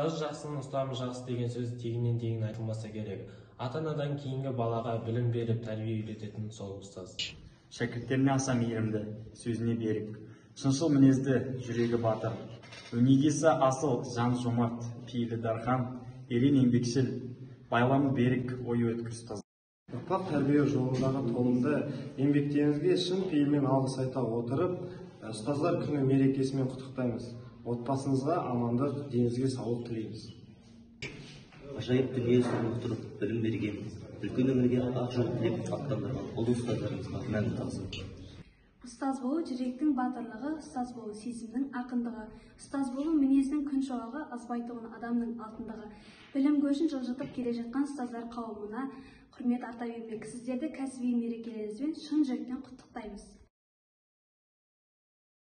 Ұстаз жақсының ұстамы жақсы деген сөз тегіннен тегін айтылмаса керек. Ата-анадан кейінгі балаға білім беріп, тәрбие үйрететін сол ұстаз. Шәкірттеріне аса мейірімді, сөзіне берік, шыншыл мінезді, жүрегі батыр, өнегесі асыл, жан жомарт, пейілі дархан, ерен еңбекшіл, байламы берік, ойы өткір ұстаз. Ұрпақ тәрбие жолындағы толымды еңбектеріңізге шын пейілмен алғыс айта отырып, ұстаздар күні мерекесімен құттықтаймыз. Отбасыңызға амандық, деніңізге саулық тілейміз. Ғажайып дүние ұқтырып, білім берген, үлкен өмірге ақ жол тілеп аттандырған ұлы ұстаздарымызға мәңгі тағзым. Ұстаз болу жүректің батырлығы, ұстаз болу сезімнің ақындығы, ұстаз болу мінездің күн шуағы, азбайтұғын адамның алтындығы. Білім көшін жылжытып келе жатқан ұстаздар қауымына құрмет арта бермек. Сіздерді кәсіби мерекелеріңізбен шын жүректен құттықтаймыз.